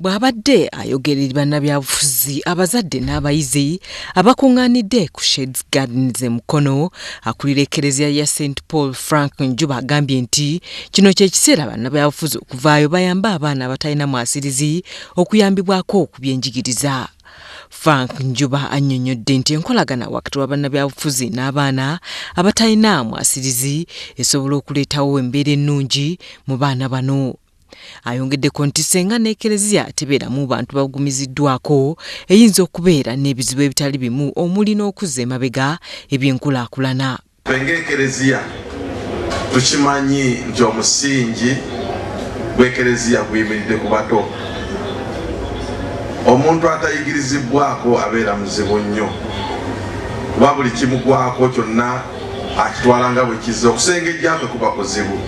Bw'abadde ayogera eri bannabyabufuzi, abazadde n'abayizi abakuŋŋaanidde ku Shades Gardens e Mukono, akulira Ekereziya ya St Paul Frank Njuba agambye nti kino kye kiseera bannabyabufuzi okuvaayo bayambe abaana abatalina mwasirizi okuyambibwako ku byenjigiriza. Frank Njuba annyonnyodde nti enkolagana wakati wa bannabyabufuzi n'abaana abatalina mwasirizi esobola okuleetawo embeera ennungi mu baana bano. Ayongeddeko nti ssenga n'Ekereziya tebeeramu bantu bagumiziddwako eyinza okubeera n'ebizibu ebitali bimu omuli n'okuzza emabega ebyenkulaakulana. Ffe ng'Ekereziya tukimanyi nti omusingi gw'Ekereziya guyimiridde ku bato. Omuntu atayigirizibbwako abeera muzibu nnyo kuba buli kimugwako kyonna akitwala nga bwe kizze. Okusengejja kwe kuba kuzibu.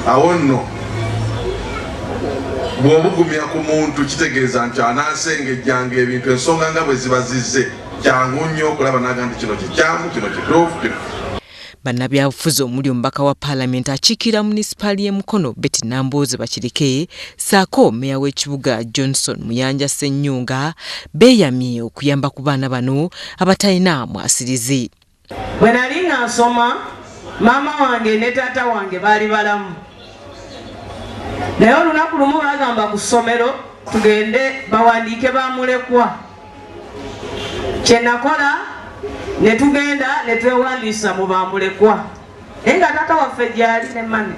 Awo nno bw'obugumya ku muntu kitegeeza nti anaasengejjanga ebintu ensonga nga bwe ziba zizze. Kyangu nnyo okulaba n'agamba nti kino kikyamu, kino kituufu, kino. Bannabyabufuzi omuli omubaka wa Paalamenti akiikirira munisipaali y'e Mukono Betty Nambooze Bakireke ssaako mmeeya w'ekibuga Johnson Muyanja Ssenyonga beeyamye okuyamba ku baana bano abatalina mwasirizi. Bwe nali nga nsoma, maama wange ne taata wange baali balamu, naye olunaku lumu bagamba ku ssomero tugende bawandiike bamulekwa. Kye nakola ne tugenda ne twewandiisa mu bamulekwa, naye nga taata waffe gyali ne mane.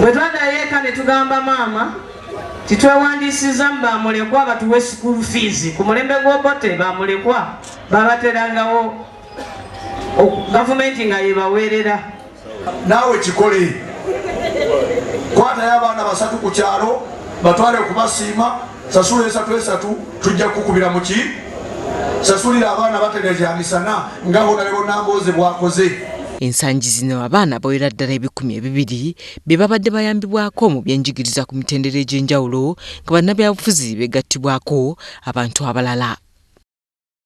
Bwe twaddayo eka ne tugamba maama titwewandiisiza mu bamulekwa batuwe school fees. Ku mulembe gw'Obote bamulekwa babaterangawo gavumenti nga yebaweerera. Naawe kikole, kwatayo abaana 3 ku kyalo batwale okubasiima, sasula esatu esatu, tujja kukubira muki, sasulira abaana batereeza misana nga Honorable Nambooze bw'akoze. Ensangi zino abaana bawera ddala 2000 be babadde bayambibwako mu byenjigiriza ku mitendera egy'enjawulo nga bannabyabufuzi begattibwako abantu abalala.